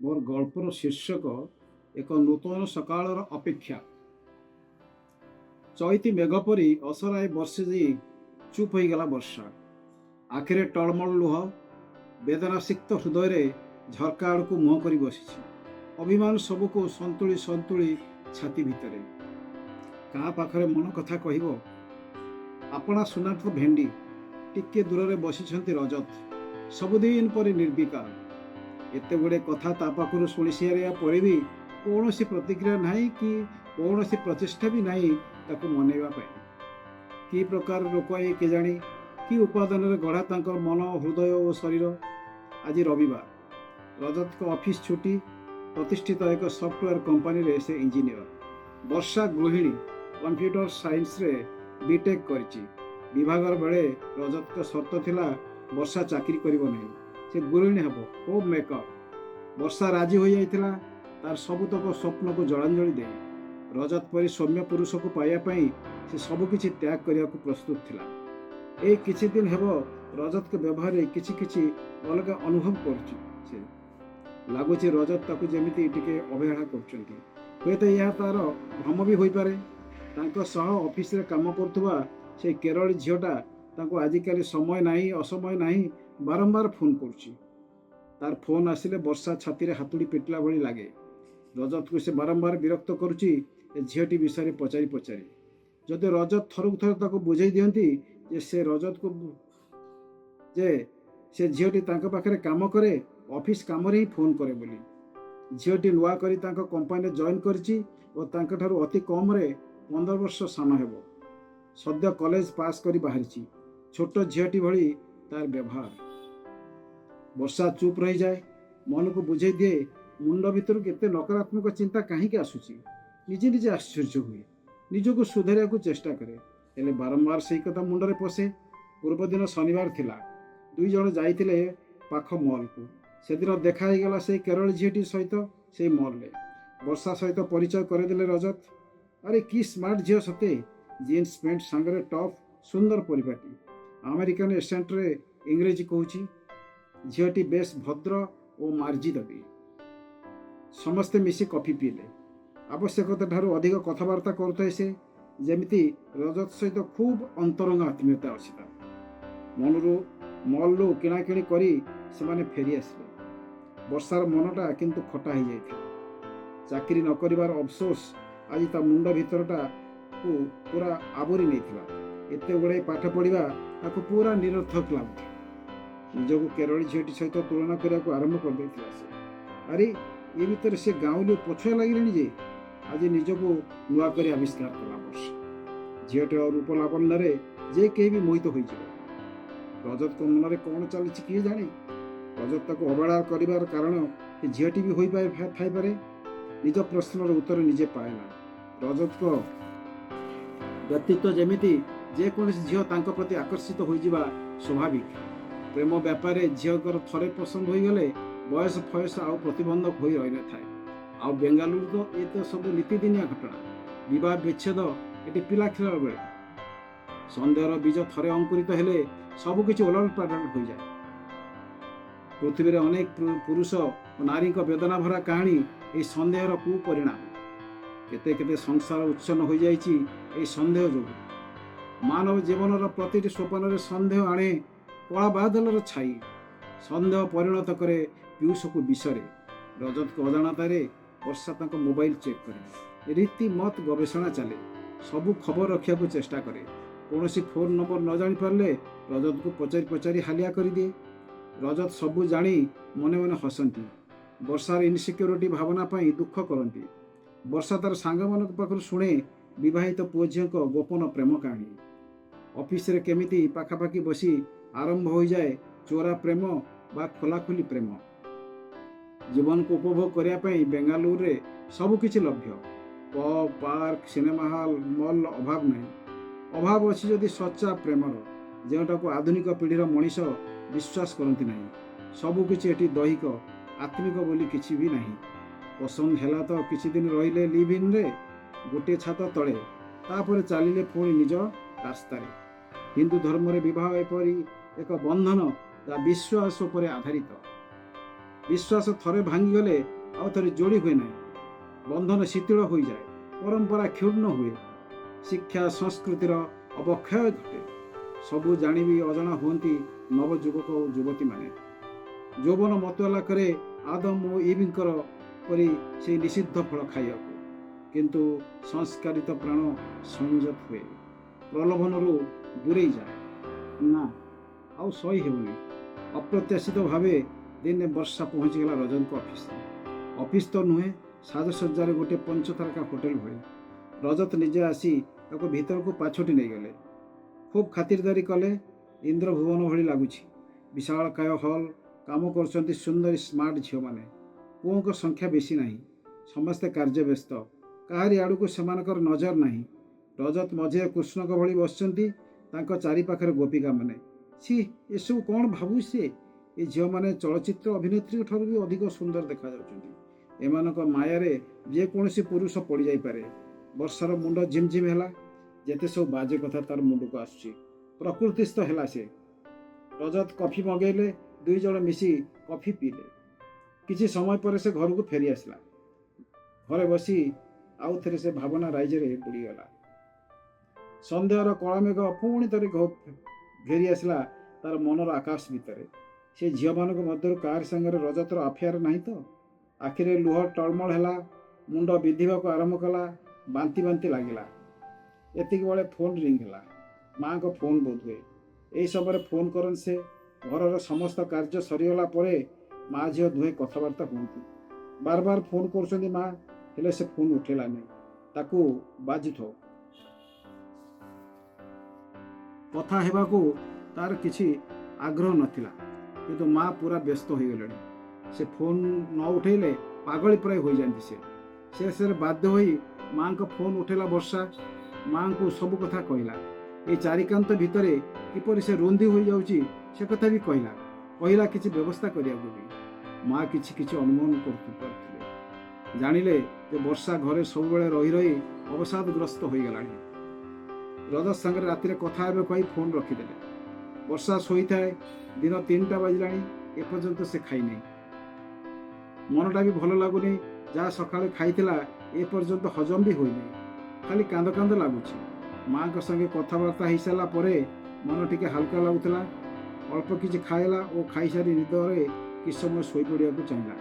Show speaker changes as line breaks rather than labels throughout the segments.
ମୋର ଗଳ୍ପର ଶୀର୍ଷକ ଏକ ନୂତନ ସକାଳର ଅପେକ୍ଷା। ଚଇତି ମେଘ ପରି ଅସରାଏ ବର୍ଷି ଦେଇ ଚୁପ୍ ହୋଇଗଲା ବର୍ଷା। ଆଖିରେ ଟଳମଳ ଲୁହ, ବେଦନାସିକ୍ତ ହୃଦୟରେ ଝରକା ଆଡ଼କୁ ମୁହଁ କରି ବସିଛି, ଅଭିମାନ ସବୁକୁ ସନ୍ତୁଳି ସନ୍ତୁଳି ଛାତି ଭିତରେ। କାହା ପାଖରେ ମନ କଥା କହିବ? ଆପଣା ସୁନା ତ ଭେଣ୍ଡି। ଟିକିଏ ଦୂରରେ ବସିଛନ୍ତି ରଜତ, ସବୁଦିନ ପରି ନିର୍ବିକାର। ଏତେ ଗୁଡ଼ିଏ କଥା ତା ପାଖରୁ ଶୁଣି ସାରିବା ପରେ ବି କୌଣସି ପ୍ରତିକ୍ରିୟା ନାହିଁ କି କୌଣସି ପ୍ରଚେଷ୍ଟା ବି ନାହିଁ ତାକୁ ମନେଇବା ପାଇଁ। କି ପ୍ରକାର ଲୋକ ଏ କେଜାଣି? କି ଉପାଦାନରେ ଗଢ଼ା ତାଙ୍କର ମନ, ହୃଦୟ ଓ ଶରୀର? ଆଜି ରବିବାର। ରଜତଙ୍କ ଅଫିସ ଛୁଟି। ପ୍ରତିଷ୍ଠିତ ଏକ ସଫ୍ଟୱେୟାର କମ୍ପାନୀରେ ସେ ଇଞ୍ଜିନିୟର। ବର୍ଷା ଗୃହିଣୀ। କମ୍ପ୍ୟୁଟର ସାଇନ୍ସରେ ବିଟେକ୍ କରିଛି। ବିଭାଘର ବେଳେ ରଜତଙ୍କ ସର୍ତ୍ତ ଥିଲା, ବର୍ଷା ଚାକିରି କରିବ ନାହିଁ, ସେ ଗୃହିଣୀ ହେବ, ହୋମ୍ ମେକର। ବର୍ଷା ରାଜି ହୋଇଯାଇଥିଲା ତାର ସବୁତକ ସ୍ୱପ୍ନକୁ ଜଳାଞ୍ଜଳି ଦେଇ। ରଜତ ପରି ସୌମ୍ୟ ପୁରୁଷକୁ ପାଇବା ପାଇଁ ସେ ସବୁକିଛି ତ୍ୟାଗ କରିବାକୁ ପ୍ରସ୍ତୁତ ଥିଲା। ଏଇ କିଛି ଦିନ ହେବ ରଜତଙ୍କ ବ୍ୟବହାରରେ କିଛି କିଛି ଅଲଗା ଅନୁଭବ କରୁଛି ସେ। ଲାଗୁଛି ରଜତ ତାକୁ ଯେମିତି ଟିକେ ଅବହେଳା କରୁଛନ୍ତି। ହୁଏତ ଏହା ତାର ଭ୍ରମ ବି ହୋଇପାରେ। ତାଙ୍କ ସହ ଅଫିସରେ କାମ କରୁଥିବା ସେଇ କେରଳୀ ଝିଅଟା ତାଙ୍କୁ ଆଜିକାଲି ସମୟ ନାହିଁ ଅସମୟ ନାହିଁ, ବାରମ୍ବାର ଫୋନ୍ କରୁଛି। ତାର ଫୋନ୍ ଆସିଲେ ବର୍ଷା ଛାତିରେ ହାତୁଡ଼ି ପିଟିଲା ଭଳି ଲାଗେ। ରଜତକୁ ସେ ବାରମ୍ବାର ବିରକ୍ତ କରୁଛି ଏ ଝିଅଟି ବିଷୟରେ ପଚାରି ପଚାରି। ଯଦି ରଜତ ଥରକୁ ଥର ତାକୁ ବୁଝେଇ ଦିଅନ୍ତି ଯେ ସେ ଝିଅଟି ତାଙ୍କ ପାଖରେ କାମ କରେ, ଅଫିସ କାମରେ ହିଁ ଫୋନ୍ କରେ ବୋଲି। ଝିଅଟି ନୂଆ କରି ତାଙ୍କ କମ୍ପାନୀରେ ଜଏନ୍ କରିଛି ଓ ତାଙ୍କଠାରୁ ଅତି କମରେ 15 ବର୍ଷ ସାନ ହେବ। ସଦ୍ୟ କଲେଜ ପାସ୍ କରି ବାହାରିଛି। ଛୋଟ ଝିଅଟି ଭଳି ତାର ବ୍ୟବହାର। ବର୍ଷା ଚୁପ୍ ରହିଯାଏ। ମନକୁ ବୁଝେଇ ଦିଏ, ମୁଣ୍ଡ ଭିତରକୁ କେତେ ନକାରାତ୍ମକ ଚିନ୍ତା କାହିଁକି ଆସୁଛି। ନିଜେ ନିଜେ ଆଶ୍ଚର୍ଯ୍ୟ ହୁଏ। ନିଜକୁ ସୁଧାରିବାକୁ ଚେଷ୍ଟା କରେ, ହେଲେ ବାରମ୍ବାର ସେଇ କଥା ମୁଣ୍ଡରେ ପଶେ। ପୂର୍ବଦିନ ଶନିବାର ଥିଲା। ଦୁଇ ଜଣ ଯାଇଥିଲେ ପାଖ ମଲ୍କୁ। ସେଦିନ ଦେଖା ହେଇଗଲା ସେଇ କେରଳ ଝିଅଟି ସହିତ ସେଇ ମଲ୍ରେ। ବର୍ଷା ସହିତ ପରିଚୟ କରିଦେଲେ ରଜତ। ଆରେ, କି ସ୍ମାର୍ଟ ଝିଅ ସତେ! ଜିନ୍ସ ପ୍ୟାଣ୍ଟ ସାଙ୍ଗରେ ଟପ୍, ସୁନ୍ଦର ପରିପାଟି। ଆମେରିକାନ ଏସେଣ୍ଟରେ ଇଂରେଜୀ କହୁଛି। ଝିଅଟି ବେଶ ଭଦ୍ର ଓ ମାର୍ଜିତ ବି। ସମସ୍ତେ ମିଶି କଫି ପିଇଲେ। ଆବଶ୍ୟକତା ଠାରୁ ଅଧିକ କଥାବାର୍ତ୍ତା କରୁଥାଏ ସେ, ଯେମିତି ରଜତ ସହିତ ଖୁବ୍ ଅନ୍ତରଙ୍ଗ ଆତ୍ମୀୟତା ଅଛି ତାର। ମଲ୍ରୁ କିଣାକିଣି କରି ସେମାନେ ଫେରି ଆସିଲେ। ବର୍ଷାର ମନଟା କିନ୍ତୁ ଖଟା ହେଇଯାଇଥିଲା। ଚାକିରି ନ କରିବାର ଅଫସୋସ ଆଜି ତା ମୁଣ୍ଡ ଭିତରଟାକୁ ପୁରା ଆବୋରି ନେଇଥିଲା। ଏତେ ଗୁଡ଼ାଏ ପାଠ ପଢ଼ିବା ତାକୁ ପୁରା ନିରର୍ଥକ ଲାଗୁଥିଲା। ନିଜକୁ କେରଳୀ ଝିଅଟି ସହିତ ତୁଳନା କରିବାକୁ ଆରମ୍ଭ କରିଦେଇଥିଲା ସେ। ଆରେ, ଏ ଭିତରେ ସେ ଗାଉଁଲି ପଛୁଆ ଲାଗିଲେଣି ଯେ! ଆଜି ନିଜକୁ ନୂଆ କରି ଆବିଷ୍କାର କଲା ବର୍ଷା। ଝିଅଟିର ରୂପ ଲାବଣ୍ୟରେ ଯେ କେହି ବି ମୋହିତ ହୋଇଯିବ। ରଜତଙ୍କ ମନରେ କ'ଣ ଚାଲିଛି କିଏ ଜାଣେ? ରଜତ ତାକୁ ଅବହେଳା କରିବାର କାରଣ ସେ ଝିଅଟି ବି ହୋଇପାରେ ଥାଇପାରେ। ନିଜ ପ୍ରଶ୍ନର ଉତ୍ତର ନିଜେ ପାଏ ନା। ରଜତଙ୍କ ବ୍ୟକ୍ତିତ୍ୱ ଯେମିତି, ଯେକୌଣସି ଝିଅ ତାଙ୍କ ପ୍ରତି ଆକର୍ଷିତ ହୋଇଯିବା ସ୍ୱାଭାବିକ। ପ୍ରେମ ବ୍ୟାପାରରେ ଝିଅଙ୍କର ଥରେ ପସନ୍ଦ ହୋଇଗଲେ ବୟସ ଫୟସ ଆଉ ପ୍ରତିବନ୍ଧକ ହୋଇ ରହିନଥାଏ। ଆଉ ବେଙ୍ଗାଲୁରୁ ତ ଏ ତ ସବୁ ନିତିଦିନିଆ ଘଟଣା। ବିବାହ ବିଚ୍ଛେଦ ଏଠି ପିଲା ଖେଳ ବେଳେ। ସନ୍ଦେହର ବୀଜ ଥରେ ଅଙ୍କୁରିତ ହେଲେ ସବୁକିଛି ଓଲଟ ପାଲଟ ହୋଇଯାଏ। ପୃଥିବୀରେ ଅନେକ ପୁରୁଷ ଓ ନାରୀଙ୍କ ବେଦନା ଭରା କାହାଣୀ ଏହି ସନ୍ଦେହର କୁପରିଣାମ। କେତେ କେତେ ସଂସାର ଉଚ୍ଛନ୍ନ ହୋଇଯାଇଛି ଏହି ସନ୍ଦେହ ଯୋଗୁଁ। ମାନବ ଜୀବନର ପ୍ରତିଟି ସୋପାନରେ ସନ୍ଦେହ ଆଣେ କଳା ବାଦଲର ଛାଇ। ସନ୍ଦେହ ପରିଣତ କରେ ପୀୟୁଷକୁ ବିଷରେ। ରଜତଙ୍କ ଅଜାଣତାରେ ବର୍ଷା ତାଙ୍କ ମୋବାଇଲ ଚେକ୍ କରେ। ରୀତିମତ ଗବେଷଣା ଚାଲେ। ସବୁ ଖବର ରଖିବାକୁ ଚେଷ୍ଟା କରେ। କୌଣସି ଫୋନ୍ ନମ୍ବର ନ ଜାଣିପାରିଲେ ରଜତକୁ ପଚାରି ପଚାରି ହାଲିଆ କରିଦିଏ। ରଜତ ସବୁ ଜାଣି ମନେ ମନେ ହସନ୍ତି। ବର୍ଷାର ଇନସିକ୍ୟୁରିଟି ଭାବନା ପାଇଁ ଦୁଃଖ କରନ୍ତି। ବର୍ଷା ତାର ସାଙ୍ଗମାନଙ୍କ ପାଖରୁ ଶୁଣେ ବିବାହିତ ପୁଅ ଝିଅଙ୍କ ଗୋପନ ପ୍ରେମ କାହାଣୀ। ଅଫିସରେ କେମିତି ପାଖାପାଖି ବସି ଆରମ୍ଭ ହୋଇଯାଏ ଚୋରା ପ୍ରେମ ବା ଖୋଲାଖୋଲି ପ୍ରେମ। ଜୀବନକୁ ଉପଭୋଗ କରିବା ପାଇଁ ବେଙ୍ଗାଲୁରୁରେ ସବୁକିଛି ଲଭ୍ୟ। ପବ୍, ପାର୍କ, ସିନେମା ହଲ୍, ମଲ୍ର ଅଭାବ ନାହିଁ। ଅଭାବ ଅଛି ଯଦି ସଚ୍ଚା ପ୍ରେମର, ଯେଉଁଟାକୁ ଆଧୁନିକ ପିଢ଼ିର ମଣିଷ ବିଶ୍ୱାସ କରନ୍ତି ନାହିଁ। ସବୁକିଛି ଏଠି ଦୈହିକ, ଆତ୍ମିକ ବୋଲି କିଛି ବି ନାହିଁ। ପସନ୍ଦ ହେଲା ତ କିଛି ଦିନ ରହିଲେ ଲିଭ୍ ଇନ୍ରେ, ଗୋଟିଏ ଛାତ ତଳେ। ତାପରେ ଚାଲିଲେ ପୁଣି ନିଜ ରାସ୍ତାରେ। ହିନ୍ଦୁ ଧର୍ମରେ ବିବାହ ଏପରି ଏକ ବନ୍ଧନ ଯାହା ବିଶ୍ୱାସ ଉପରେ ଆଧାରିତ। ବିଶ୍ୱାସ ଥରେ ଭାଙ୍ଗିଗଲେ ଆଉ ଥରେ ଯୋଡ଼ି ହୁଏ ନାହିଁ। ବନ୍ଧନ ଶିଥିଳ ହୋଇଯାଏ, ପରମ୍ପରା କ୍ଷୁଣ୍ଣ ହୁଏ, ଶିକ୍ଷା ସଂସ୍କୃତିର ଅବକ୍ଷୟ ଘଟେ। ସବୁ ଜାଣି ବି ଅଜଣା ହୁଅନ୍ତି ନବଯୁବକ ଓ ଯୁବତୀମାନେ। ଯୌବନ ମତୁଆଲା କରେ ଆଦମ ଓ ଇଭଙ୍କର ପରି ସେଇ ନିଷିଦ୍ଧ ଫଳ ଖାଇବାକୁ। କିନ୍ତୁ ସଂସ୍କାରିତ ପ୍ରାଣ ସଂଯତ ହୁଏ, ପ୍ରଲୋଭନରୁ ଦୂରେଇ ଯାଏ। ନା, ଆଉ ସହି ହେଉନି। ଅପ୍ରତ୍ୟାଶିତ ଭାବେ ଦିନେ ବର୍ଷା ପହଞ୍ଚିଗଲା ରଜତଙ୍କ ଅଫିସରେ। ଅଫିସ ତ ନୁହେଁ, ସାଜସଜ୍ଜାରେ ଗୋଟିଏ ପଞ୍ଚତାରକା ହୋଟେଲ ଭଳି। ରଜତ ନିଜେ ଆସି ତାକୁ ଭିତରକୁ ପାଛୋଟି ନେଇଗଲେ। ଖୁବ୍ ଖାତିରଦାରୀ କଲେ। ଇନ୍ଦ୍ରଭୁବନ ଭଳି ଲାଗୁଛି। ବିଶାଳକାୟ ହଲ୍। କାମ କରୁଛନ୍ତି ସୁନ୍ଦରୀ ସ୍ମାର୍ଟ ଝିଅମାନେ। ପୁଅଙ୍କ ସଂଖ୍ୟା ବେଶୀ ନାହିଁ। ସମସ୍ତେ କାର୍ଯ୍ୟବ୍ୟସ୍ତ। କାହାରି ଆଡ଼କୁ ସେମାନଙ୍କର ନଜର ନାହିଁ। ରଜତ ମଝିରେ କୃଷ୍ଣଙ୍କ ଭଳି ବସିଛନ୍ତି। ତାଙ୍କ ଚାରିପାଖରେ ଗୋପିକାମାନେ। ଛି, ଏସବୁ କ'ଣ ଭାବୁଛି ସେ? ଏ ଝିଅମାନେ ଚଳଚ୍ଚିତ୍ର ଅଭିନେତ୍ରୀଙ୍କ ଠାରୁ ବି ଅଧିକ ସୁନ୍ଦର ଦେଖାଯାଉଛନ୍ତି। ଏମାନଙ୍କ ମାୟାରେ ଯେକୌଣସି ପୁରୁଷ ପଡ଼ିଯାଇପାରେ। ବର୍ଷାର ମୁଣ୍ଡ ଝିମଝିମ ହେଲା। ଯେତେ ସବୁ ବାଜେ କଥା ତାର ମୁଣ୍ଡକୁ ଆସୁଛି। ପ୍ରକୃତିସ୍ଥ ହେଲା ସେ। ରଜତ କଫି ମଗେଇଲେ। ଦୁଇ ଜଣ ମିଶି କଫି ପିଇଲେ। କିଛି ସମୟ ପରେ ସେ ଘରକୁ ଫେରି ଆସିଲା। ଘରେ ବସି ଆଉ ଥରେ ସେ ଭାବନା ରାଇଜରେ ବୁଡ଼ିଗଲା। ସନ୍ଦେହର କଳାମେଘ ପୁଣି ଥରେ ଘେରି ଆସିଲା ତାର ମନର ଆକାଶ ଭିତରେ। ସେ ଝିଅମାନଙ୍କ ମଧ୍ୟରୁ କାହାରି ସାଙ୍ଗରେ ରଜତର ଆଫେୟାର ନାହିଁ ତ? ଆଖିରେ ଲୁହ ଟଳମଳ ହେଲା। ମୁଣ୍ଡ ବିନ୍ଧିବାକୁ ଆରମ୍ଭ କଲା। ବାନ୍ତି ବାନ୍ତି ଲାଗିଲା। ଏତିକି ବେଳେ ଫୋନ୍ ରିଙ୍ଗ ହେଲା। ମାଙ୍କ ଫୋନ୍ ବୋଧହୁଏ। ଏହି ସମୟରେ ଫୋନ୍ କରନ୍ତି ସେ। ଘରର ସମସ୍ତ କାର୍ଯ୍ୟ ସରିଗଲା ପରେ ମା ଝିଅ ଦୁହେଁ କଥାବାର୍ତ୍ତା ହୁଅନ୍ତି। ବାର ବାର ଫୋନ୍ କରୁଛନ୍ତି ମା, ହେଲେ ସେ ଫୋନ୍ ଉଠେଇଲା ନାହିଁ। ତାକୁ ବାଜୁଥାଉ। କଥା ହେବାକୁ ତାର କିଛି ଆଗ୍ରହ ନଥିଲା। କିନ୍ତୁ ମା ପୁରା ବ୍ୟସ୍ତ ହୋଇଗଲେଣି। ସେ ଫୋନ୍ ନ ଉଠେଇଲେ ପାଗଳି ପ୍ରାୟ ହୋଇଯାନ୍ତି ସେ। ଶେଷରେ ବାଧ୍ୟ ହୋଇ ମାଙ୍କ ଫୋନ୍ ଉଠେଇଲା ବର୍ଷା। ମାଙ୍କୁ ସବୁ କଥା କହିଲା। ଏଇ ଚାରିକାନ୍ଥ ଭିତରେ କିପରି ସେ ରୁନ୍ଧି ହୋଇଯାଉଛି, ସେ କଥା ବି କହିଲା। କହିଲା କିଛି ବ୍ୟବସ୍ଥା କରିବାକୁ ବି। ମା କିଛି କିଛି ଅନୁମାନ କରୁଥିଲେ। ଜାଣିଲେ ଯେ ବର୍ଷା ଘରେ ସବୁବେଳେ ରହି ରହି ଅବସାଦଗ୍ରସ୍ତ ହୋଇଗଲାଣି। ରଜତ ସାଙ୍ଗରେ ରାତିରେ କଥା ହେବେ କହି ଫୋନ୍ ରଖିଦେଲେ। ବର୍ଷା ଶୋଇଥାଏ। ଦିନ 3ଟା ବାଜିଲାଣି, ଏପର୍ଯ୍ୟନ୍ତ ସେ ଖାଇନାହିଁ। ମନଟା ବି ଭଲ ଲାଗୁନି। ଯାହା ସକାଳେ ଖାଇଥିଲା, ଏପର୍ଯ୍ୟନ୍ତ ହଜମ ବି ହୋଇନାହିଁ। ଖାଲି କାନ୍ଦ କାନ୍ଦ ଲାଗୁଛି। ମାଙ୍କ ସାଙ୍ଗେ କଥାବାର୍ତ୍ତା ହେଇସାରିଲା ପରେ ମନ ଟିକେ ହାଲକା ଲାଗୁଥିଲା। ଅଳ୍ପ କିଛି ଖାଇଲା ଓ ଖାଇସାରି ନିଦରେ କିଛି ସମୟ ଶୋଇପଡ଼ିବାକୁ ଚାହିଁଲା।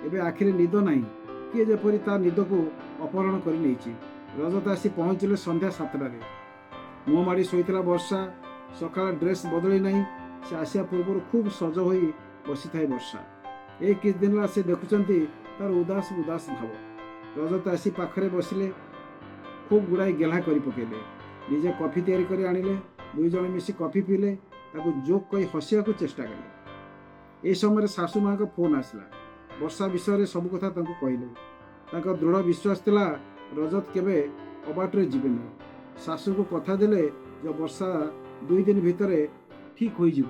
ଏବେ ଆଖିରେ ନିଦ ନାହିଁ। କିଏ ଯେପରି ତା ନିଦକୁ ଅପହରଣ କରି ନେଇଛି। ରଜତ ଆସି ପହଞ୍ଚିଲେ ସନ୍ଧ୍ୟା 7ଟାରେ। ମୁହଁ ମାଡ଼ି ଶୋଇଥିଲା ବର୍ଷା। ସକାଳେ ଡ୍ରେସ୍ ବଦଳି ନାହିଁ। ସେ ଆସିବା ପୂର୍ବରୁ ଖୁବ୍ ସଜ ହୋଇ ବସିଥାଏ ବର୍ଷା। ଏଇ କିଛି ଦିନ ହେଲା ସେ ଦେଖୁଛନ୍ତି ତାର ଉଦାସ ଉଦାସ ଭାବ। ରଜତ ଆସି ପାଖରେ ବସିଲେ। ଖୁବ୍ ଗୁଡ଼ାଏ ଗେହ୍ଲା କରି ପକେଇଲେ। ନିଜେ କଫି ତିଆରି କରି ଆଣିଲେ। ଦୁଇ ଜଣ ମିଶି କଫି ପିଇଲେ। ତାକୁ ଜୋକ୍ କହି ହସିବାକୁ ଚେଷ୍ଟା କଲେ। ଏହି ସମୟରେ ଶାଶୁ ମାଙ୍କ ଫୋନ୍ ଆସିଲା। ବର୍ଷା ବିଷୟରେ ସବୁ କଥା ତାଙ୍କୁ କହିଲେ। ତାଙ୍କ ଦୃଢ଼ ବିଶ୍ୱାସ ଥିଲା, ରଜତ କେବେ ଅବାଟରେ ଯିବେନି। ଶାଶୁଙ୍କୁ କଥା ଦେଲେ ଯେ ବର୍ଷା 2 ଦିନ ଭିତରେ ଠିକ୍ ହୋଇଯିବ।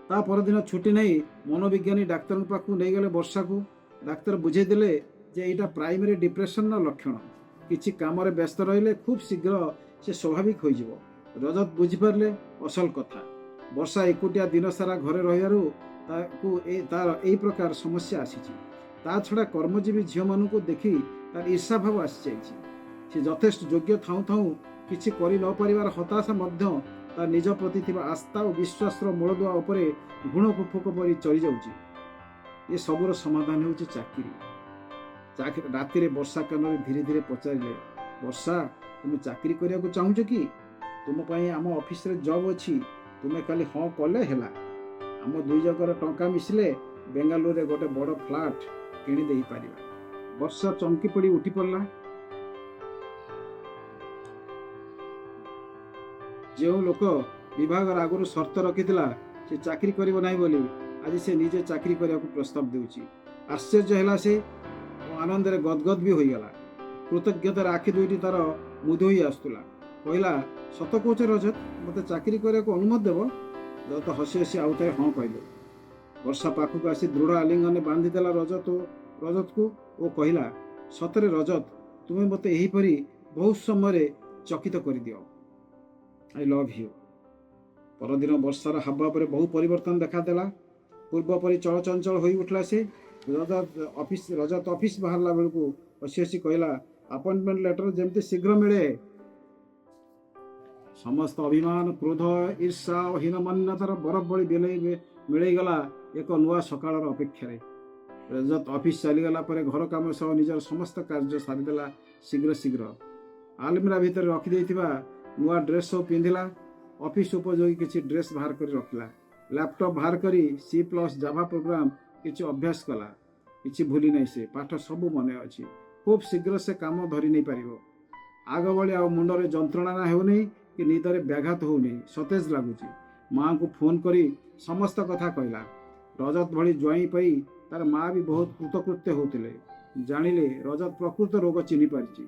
ତା ପରଦିନ ଛୁଟି ନେଇ ମନୋବିଜ୍ଞାନୀ ଡାକ୍ତରଙ୍କ ପାଖକୁ ନେଇଗଲେ ବର୍ଷାକୁ। ଡାକ୍ତର ବୁଝେଇଦେଲେ ଯେ ଏଇଟା ପ୍ରାଇମେରୀ ଡିପ୍ରେସନର ଲକ୍ଷଣ। କିଛି କାମରେ ବ୍ୟସ୍ତ ରହିଲେ ଖୁବ୍ ଶୀଘ୍ର ସେ ସ୍ୱାଭାବିକ ହୋଇଯିବ। ରଜତ ବୁଝିପାରିଲେ ଅସଲ କଥା। ବର୍ଷା ଏକୁଟିଆ ଦିନସାରା ଘରେ ରହିବାରୁ ତାକୁ ତାର ଏଇ ପ୍ରକାର ସମସ୍ୟା ଆସିଛି। ତା ଛଡ଼ା କର୍ମଜୀବୀ ଝିଅମାନଙ୍କୁ ଦେଖି ତାର ଈର୍ଷାଭାବ ଆସିଯାଇଛି। ସେ ଯଥେଷ୍ଟ ଯୋଗ୍ୟ ଥାଉଁ ଥାଉଁ କିଛି କରି ନ ପାରିବାର ହତାଶା ମଧ୍ୟ ତା ନିଜ ପ୍ରତି ଥିବା ଆସ୍ଥା ଓ ବିଶ୍ୱାସର ମୂଳଦୁଆ ଉପରେ ଘୁଣ ପୋକ ପରି ଚରିଯାଉଛି। ଏ ସବୁର ସମାଧାନ ହେଉଛି ଚାକିରି। ଚାକିରି। ରାତିରେ ବର୍ଷା କାନରେ ଧୀରେ ଧୀରେ ପଚାରିଲେ, "ବର୍ଷା, ତୁମେ ଚାକିରି କରିବାକୁ ଚାହୁଁଛ କି? ତୁମ ପାଇଁ ଆମ ଅଫିସରେ ଜବ୍ ଅଛି। ତୁମେ ଖାଲି ହଁ କଲେ ହେଲା। ଆମ ଦୁଇ ଜଣଙ୍କର ଟଙ୍କା ମିଶିଲେ ବେଙ୍ଗାଲୁରୁରେ ଗୋଟେ ବଡ଼ ଫ୍ଲାଟ୍ କିଣି ଦେଇପାରିବା।" ବର୍ଷା ଚମକି ପଡ଼ି ଉଠି ପଡ଼ିଲା। ଯେଉଁ ଲୋକ ବିବାହର ଆଗରୁ ସର୍ତ୍ତ ରଖିଥିଲା ସେ ଚାକିରି କରିବ ନାହିଁ ବୋଲି, ଆଜି ସେ ନିଜେ ଚାକିରି କରିବାକୁ ପ୍ରସ୍ତାବ ଦେଉଛି। ଆଶ୍ଚର୍ଯ୍ୟ ହେଲା ସେ ଓ ଆନନ୍ଦରେ ଗଦଗଦ ବି ହୋଇଗଲା। କୃତଜ୍ଞତାର ଆଖି ଦୁଇଟି ତାର ମୁଦି ହୋଇ ଆସୁଥିଲା। କହିଲା, "ସତ କହୁଛ ରଜତ? ମୋତେ ଚାକିରି କରିବାକୁ ଅନୁମତି ଦେବ?" ରଜତ ହସି ହସି ଆଉ ଥରେ ହଁ କହିଲେ। ବର୍ଷା ପାଖକୁ ଆସି ଦୃଢ଼ ଆଲିଙ୍ଗନରେ ବାନ୍ଧିଦେଲା ରଜତକୁ ଓ କହିଲା, "ସତରେ ରଜତ, ତୁମେ ମୋତେ ଏହିପରି ବହୁତ ସମୟରେ ଚକିତ କରିଦିଅ। I love you." ପରଦିନ ବର୍ଷାର ହାବଭାବରେ ବହୁ ପରିବର୍ତ୍ତନ ଦେଖାଦେଲା। ପୂର୍ବ ପରି ଚଳଚଞ୍ଚଳ ହୋଇ ଉଠିଲା ସେ। ରଜତ ଅଫିସ ବାହାରିଲା ବେଳକୁ ହସି ହସି କହିଲା, "ଆପଏଣ୍ଟମେଣ୍ଟ ଲେଟର ଯେମିତି ଶୀଘ୍ର ମିଳେ।" ସମସ୍ତ ଅଭିମାନ, କ୍ରୋଧ, ଈର୍ଷା ଓ ହୀନମନ୍ୟତାର ବରଫ ଭଳି ମିଳେଇଗଲା ଏକ ନୂଆ ସକାଳର ଅପେକ୍ଷାରେ। ରଜତ ଅଫିସ ଚାଲିଗଲା ପରେ ଘର କାମ ସହ ନିଜର ସମସ୍ତ କାର୍ଯ୍ୟ ସାରିଦେଲା ଶୀଘ୍ର ଶୀଘ୍ର। ଆଲମିରା ଭିତରେ ରଖିଦେଇଥିବା ନୂଆ ଡ୍ରେସ୍ ସବୁ ପିନ୍ଧିଲା। ଅଫିସ ଉପଯୋଗୀ କିଛି ଡ୍ରେସ୍ ବାହାର କରି ରଖିଲା। ଲାପଟପ୍ ବାହାର କରି ସି ପ୍ଲସ୍, ଜାଭା ପ୍ରୋଗ୍ରାମ କିଛି ଅଭ୍ୟାସ କଲା। କିଛି ଭୁଲି ନାହିଁ ସେ। ପାଠ ସବୁ ମନେ ଅଛି। ଖୁବ୍ ଶୀଘ୍ର ସେ କାମ ଧରି ନେଇପାରିବ। ଆଗ ଭଳି ଆଉ ମୁଣ୍ଡରେ ଯନ୍ତ୍ରଣା ହେଉନି କି ନିଦରେ ବ୍ୟାଘାତ ହେଉନି। ସତେଜ ଲାଗୁଛି। ମାଆଙ୍କୁ ଫୋନ୍ କରି ସମସ୍ତ କଥା କହିଲା। ରଜତ ଭଳି ଜ୍ୱାଇଁ ପାଇ ତାର ମା ବି ବହୁତ କୃତକୃତ୍ୟ ହେଉଥିଲେ। ଜାଣିଲେ, ରଜତ ପ୍ରକୃତ ରୋଗ ଚିହ୍ନି ପାରିଛି।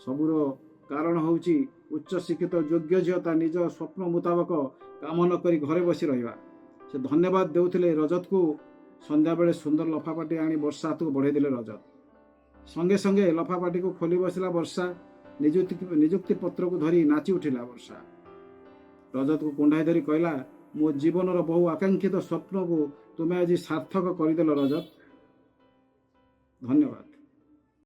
ସବୁର କାରଣ ହେଉଛି ଉଚ୍ଚ ଶିକ୍ଷିତ ଯୋଗ୍ୟ ଝିଅ ତା ନିଜ ସ୍ୱପ୍ନ ମୁତାବକ କାମ ନ କରି ଘରେ ବସି ରହିବା। ସେ ଧନ୍ୟବାଦ ଦେଉଥିଲେ ରଜତକୁ। ସନ୍ଧ୍ୟାବେଳେ ସୁନ୍ଦର ଲଫାପାଟି ଆଣି ବର୍ଷା ହାତକୁ ବଢ଼େଇ ଦେଲେ ରଜତ। ସଙ୍ଗେ ସଙ୍ଗେ ଲଫାପାଟିକୁ ଖୋଲି ବସିଲା ବର୍ଷା। ନିଯୁକ୍ତି ପତ୍ରକୁ ଧରି ନାଚି ଉଠିଲା ବର୍ଷା। ରଜତକୁ କୁଣ୍ଢାଇ ଧରି କହିଲା, "ମୋ ଜୀବନର ବହୁ ଆକାଂକ୍ଷିତ ସ୍ୱପ୍ନକୁ ତୁମେ ଆଜି ସାର୍ଥକ କରିଦେଲ ରଜତ। ଧନ୍ୟବାଦ।"